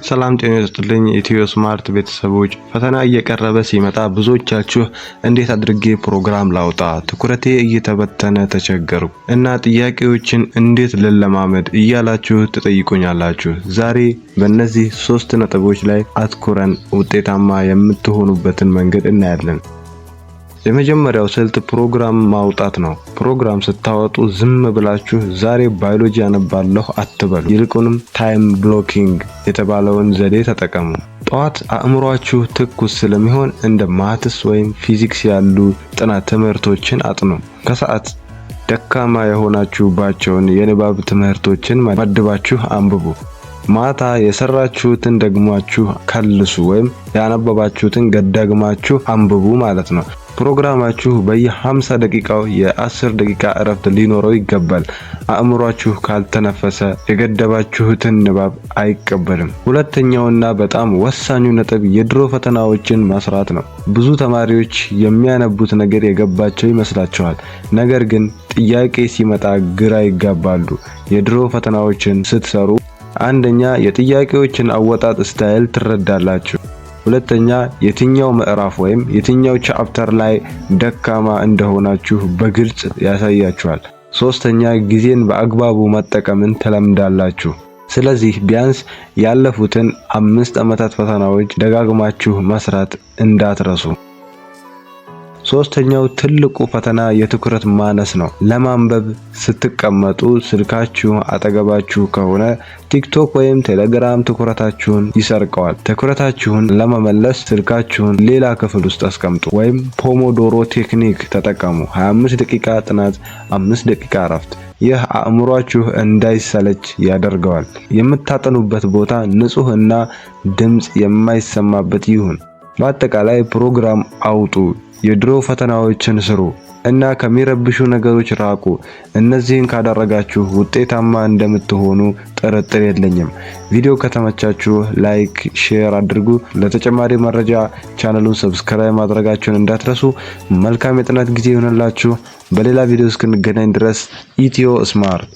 ሰላም ጤና ይስጥልኝ ኢትዮ ስማርት ቤተሰቦች። ፈተና እየቀረበ ሲመጣ ብዙዎቻችሁ እንዴት አድርጌ ፕሮግራም ላውጣ፣ ትኩረቴ እየተበተነ ተቸገርኩ እና ጥያቄዎችን እንዴት ልለማመድ እያላችሁ ትጠይቁኛላችሁ። ዛሬ በእነዚህ ሶስት ነጥቦች ላይ አትኩረን ውጤታማ የምትሆኑበትን መንገድ እናያለን። የመጀመሪያው ስልት ፕሮግራም ማውጣት ነው። ፕሮግራም ስታወጡ ዝም ብላችሁ ዛሬ ባዮሎጂ አነባለሁ አትበሉ። ይልቁንም time blocking የተባለውን ዘዴ ተጠቀሙ። ጠዋት አእምሯችሁ ትኩስ ስለሚሆን እንደ maths ወይም ፊዚክስ ያሉ ጥናት ትምህርቶችን አጥኑ። ከሰዓት ደካማ የሆናችሁባቸውን የንባብ ትምህርቶችን መድባችሁ አንብቡ። ማታ የሰራችሁትን ደግማችሁ ከልሱ ወይም ያነበባችሁትን ደግማችሁ አንብቡ ማለት ነው። ፕሮግራማችሁ በየ50 ደቂቃው የ10 ደቂቃ እረፍት ሊኖረው ይገባል። አእምሯችሁ ካልተነፈሰ የገደባችሁትን ንባብ አይቀበልም። ሁለተኛውና በጣም ወሳኙ ነጥብ የድሮ ፈተናዎችን መስራት ነው። ብዙ ተማሪዎች የሚያነቡት ነገር የገባቸው ይመስላቸዋል። ነገር ግን ጥያቄ ሲመጣ ግራ ይጋባሉ። የድሮ ፈተናዎችን ስትሰሩ አንደኛ፣ የጥያቄዎችን አወጣጥ style ትረዳላችሁ። ሁለተኛ፣ የትኛው ምዕራፍ ወይም የትኛው chapter ላይ ደካማ እንደሆናችሁ በግልጽ ያሳያችኋል። ሶስተኛ፣ ጊዜን በአግባቡ መጠቀምን ትለምዳላችሁ። ስለዚህ ቢያንስ ያለፉትን 5 ዓመታት ፈተናዎች ደጋግማችሁ መስራት እንዳትረሱ። ሶስተኛው ትልቁ ፈተና የትኩረት ማነስ ነው። ለማንበብ ስትቀመጡ ስልካችሁ አጠገባችሁ ከሆነ ቲክቶክ ወይም ቴሌግራም ትኩረታችሁን ይሰርቀዋል። ትኩረታችሁን ለመመለስ ስልካችሁን ሌላ ክፍል ውስጥ አስቀምጡ ወይም Pomodoro technique ተጠቀሙ። 25 ደቂቃ ጥናት፣ 5 ደቂቃ እረፍት። ይህ አእምሯችሁ እንዳይሰለች ያደርገዋል። የምታጠኑበት ቦታ ንጹህ እና ድምፅ የማይሰማበት ይሁን። በአጠቃላይ ፕሮግራም አውጡ፣ የድሮ ፈተናዎችን ስሩ እና ከሚረብሹ ነገሮች ራቁ። እነዚህን ካደረጋችሁ ውጤታማ እንደምትሆኑ ጥርጥር የለኝም። ቪዲዮ ከተመቻችሁ like፣ share አድርጉ። ለተጨማሪ መረጃ ቻናሉን subscribe ማድረጋችሁን እንዳትረሱ። መልካም የጥናት ጊዜ ይሁንላችሁ። በሌላ ቪዲዮ እስክንገናኝ ድረስ ኢትዮ ስማርት።